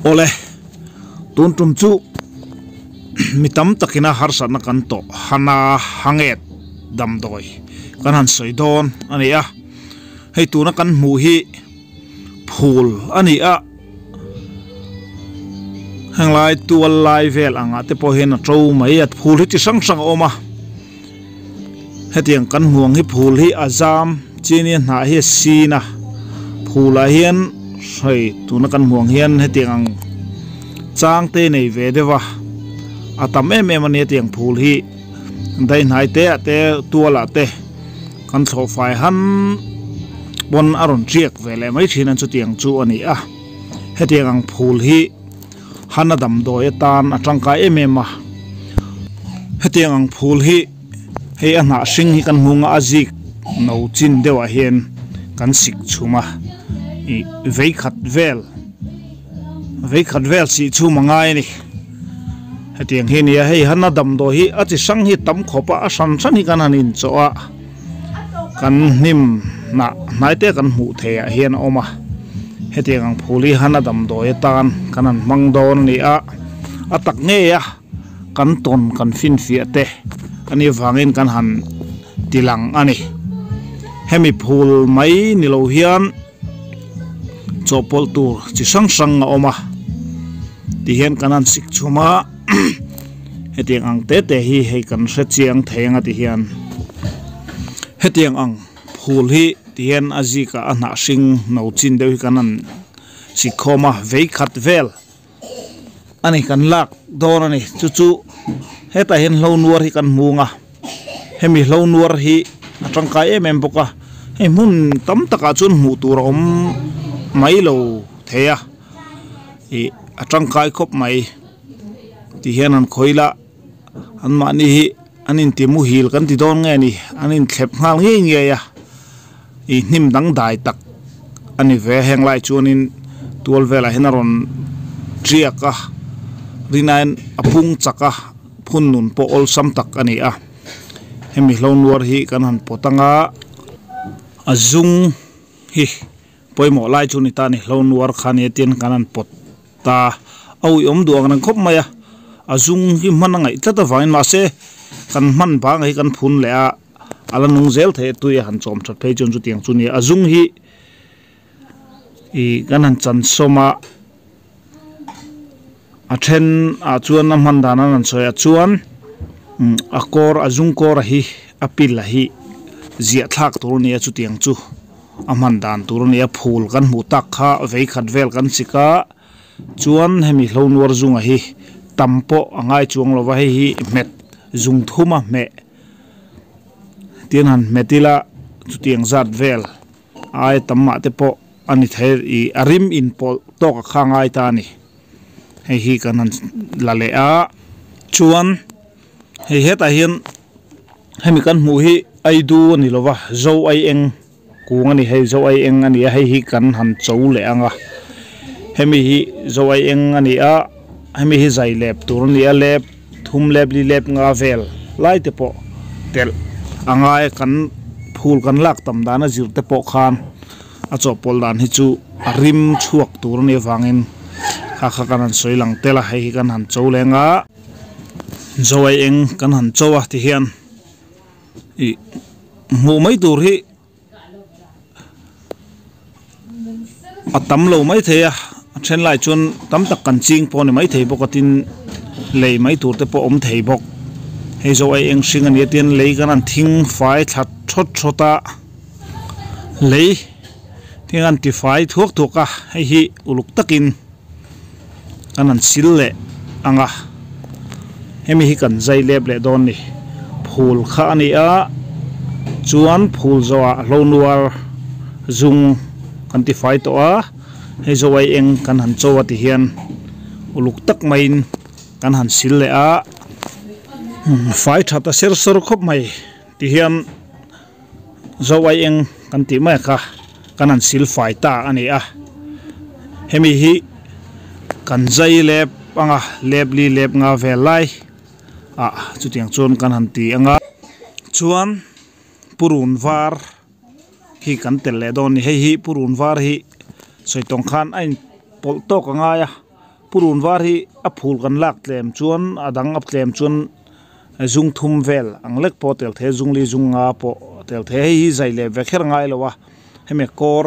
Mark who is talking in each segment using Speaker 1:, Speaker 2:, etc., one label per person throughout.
Speaker 1: Awle, tun tum chu mi tam takina harsatna kan tawh hana hanget damdawi kan han sawi dawn a ni a. Hei tuna kan hmuh hi phul a ni a, henglai tual lai vel angah te pawh hian a to mai a, phul hi chi hrang hrang a awm a. Hetiang kan hmuh ang hi phul hi a zam chini a hnah hi a sin a phulah hian hei tuna kan hmuh ang hian hetiang ang chang te nei ve deuh a a tam em em a ni hetiang phul hi daihnai te ah te tualah te kan thlawh fai han pawn a rawn tiak ve leh mai thin a chutiang chu a ni a hetiang ang phul hi. Hana damdawi atan a tangkai em em a, hetiang ang phul hi hei a hnah hring hi kan hmung a a zik no chin deuhah hian kan sik chhum a ih vei khat vel vei khat vel sih chhum a ngai a ni hetiang hi a ni a hei hana damdawi hi a chi hrang hi a tam khawp a a hran hran hi kan han inchawh a kan hnim hnah hnai te kan hmuh theih ah hian a awm a hetiang ang phul hi hana damdawi atan kan han hmang dawn a ni a a tak ngei a kan tawn kan finfiah te ani vangin kan han ti lang a ni hemi phul mai ni lo hian chawhpawlh tur chi hrang hrang a awm a ti hian kan han sik chhum a. Hetiang ang te te hi hei kan hre chiang thei anga ti hian hetiang ang phul hi ti hian a zik ah a hnah hring no chin deuh hi kan han sik khawm a vei khat vel a ni kan lak dawn a ni chu chu hetah hian hlo nuar hi kan hmung a hemi hlo nuar hi a tangkai em em bawk a hei hmun tam takah chuan hmuh tur a awm mai lo thei a ih a tangkai khawp mai. Ti hian an khawih la an mahni hi an inti muhil kan ti dawn nge ni an inthlep nghal ngei ngei a ih hnim dang dai tak a ni ve heng lai chuanin tual velah hian a rawn tiak a rinain a phung chak a phun nun pawh awlsam tak a ni a hemi hlo nuar hi kan han pawt anga a zung hi pawimawh lai chu ni ta a ni hlo nuar kha nia tin kan han pawt. Ta a uiawm duh ang reng khawp mai a, a zung hi hman a ngaih tlat avangin mahse kan hman bang hi kan phun leh a, a la nung zel thei a tui a han chawm that phei chuan chutiang chu nia a zung hi ih kan han chan sawm a, a then ah chuan a hman dan an han sawi ah chuan a kawr a zung kawr a hi a pil a hi ziah thlak tur a nia chutiang chu. A hman dan tur a ni a, phul kan hmuh tak kha vei khat vel kan chik a, chuan hemi hlo nuar zunga hi tam pawh a ngai chuang lo va, hei hi hmet zung thum a hmeh tin han hmet ila chutiang zat vel ai tam mah te pawh a ni thei ih a rim inpawlh tawk a kha ngai ta a ni, hei hi kan han la leh a, chuan hei hetah hian. Hemi kan hmuh hi Aidu a ni lova, Zo ai eng kung a ni hei, Zo ai eng a ni a, hei hi kan han cho leh ang a. Hemi hi Zo ai eng a ni a, hemi hi zai lep tur a ni a, lep thum lep li lep nga vel lai te pawh telh a ngai a, kan phul kan lak tam dan a zir te pawh khan a chawhpawlh dan hi chu a rim chhuak tur a nih avangin kha kha kan han sawi lang tel a, hei hi kan han cho leh ang a. Zawai eng kan han cho a ti hian ih hmuh mai tur hi a tam lo mai thei a a then lai chuan tam tak kan ching pawh a ni maithei bawk a tin lei mai tur te pawh a awm thei bawk hei zawai eng hring a ni a tin lei kan han thing fai thla thawt thawt a lei thing an ti fai thuak thuak a hei hi uluk takin. Kan han sil leh ang a, hemi hi kan zai lep leh dawn ni. Phul kha a ni a, chuan phul zawhah hlo nuar zung kan ti fai tawh a, hei zawh ai eng kan han cho a ti hian uluk tak maiin kan han sil leh a, fai that a ser sawr khawp mai ti hian Zo ai eng kan tih mai kha kan han sil fai ta a ni a, hemi hi kan zai lep anga lep li lep nga vel lai ah chutiang chuan kan han ti anga chuan purun var hi kan tel leh dawn a ni, hei hi purun var hi sawi tawng khan a in pawlh tawk a ngai a. Purun var hi a phul kan lak tlem chuan a dang a tlem chuan zung thum vel ang lek pawh tel thei a zung li zung nga pawh tel thei a hei hi zai leh ve kher ngai lo a hemi kawr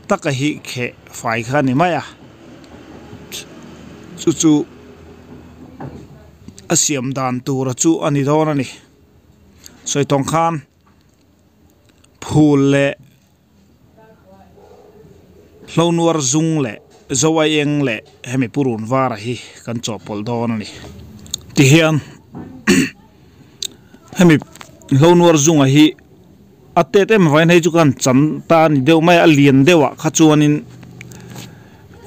Speaker 1: taka hi kheh fai kha a ni mai a chu chu a siam dan tura chu a ni dawn a ni sawi tawng khan phul leh. Hlonuar zung leh zo a eng leh hemi purun vara hi kan chawhpawlh dawn a ni. Tihian hemi hlonuar zunga hi a tet em avangin hei chu khan chan ta a ni deuh mai a, a lian deuhah kha chuanin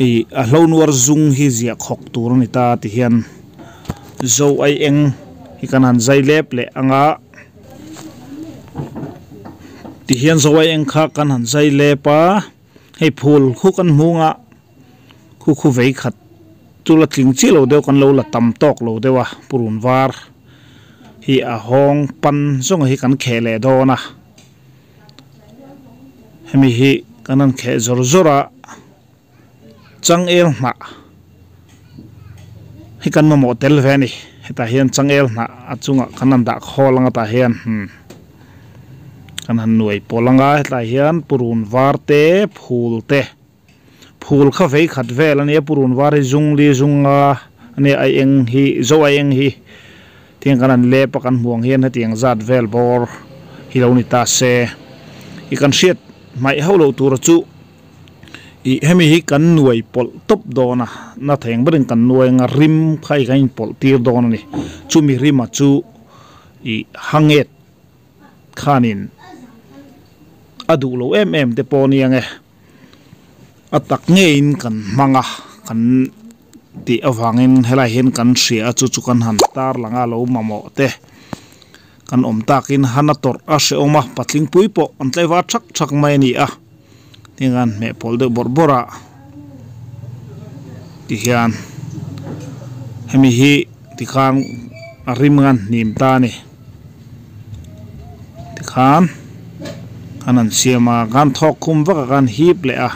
Speaker 1: ih a hlonuar zung hi ziah khawk tur a ni ta tihian zo a eng hi kan han zai lep leh ang a. Tihian zawai eng kha kan han zai lep a, hei phul khu kan hmung a, khu khu vei khat chu la tling chiah lo deuh kan lo la tam tawk lo deuh a, purun var hi a hawng pan zawnga hi kan kheh leh dawn a, hemi hi kan han kheh zawr zawr a. Changel hnah hi kan mamawh tel ve a ni hetah hian changel hnah a chungah kan han dah khawl anga tah hian hmm kan han nuai pawl anga hetlai hian purun var te phul te phul kha vei khat vel a nia purun var hi zung li zung a ania a eng hi zo a eng hi tiang kan han lep a kan hmuh ang hian hetiang zat vel bawr hi lo ni ta se i kan hriat hmaih hauh loh tur chu. Ih hemi hi kan nuai pawlh tawp dawn a, na theng berin kan nuai anga rim kha i kan inpawlh tir dawn a ni. Chumi rima chu ih hanget khanin a duh lo em em te pawh a ni ang e. A tak ngeiin kan hmang a, kan tih avangin helai hian kan hria a chu chu kan han tar lang a lo mamawh te. Kan awm takin han a tawrh a hrehawm a, patling pui pawh an tlaivar thak thak mai a ni a. Heng an hmeh pawl deuh bawrh bawrh a tihian hemi hi tikhan a rim ang an hnim ta a ni tikhan an han siam a khan thawk khum vak a khan hip leh a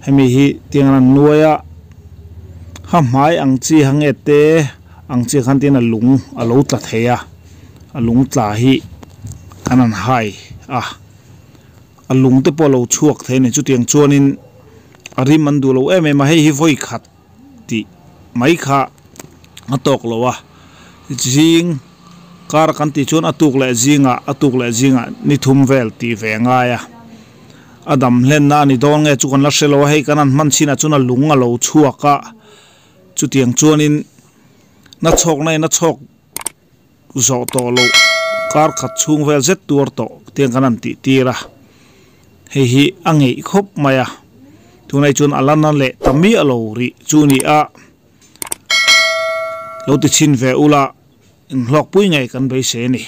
Speaker 1: hemi hi tiang an han nuai a ha hmai ang chi ha nge te ang chi khan tin a lung a lo tla thei a a lung tla hi an han hai a. A lung te pawh a lo chhuak thei a ni chutiang chuanin a rim an duh lo em em a hei hi vawi khat tih mai kha a tawk lo a zing kar kan tih chuan a tuk leh zingah a tuk leh zingah ni thum vel tih ve a ngai a a dam hlenna a ni dawn nge chu kan la hre lo a hei kan han hman chinah chuan a lung a lo chhuak a chutiang chuanin na chhawk na in a chhawk. Zawh tawh loh kar khat chhung vel zet tuar tawh tiang kan han tih tir a, hei hi a ngeih khawp mai a, tunah hi chuan a la na leh ta miah lo rih chu ni a, lo ti chhin ve ula inhlawkpui ngei kan beisei a ni.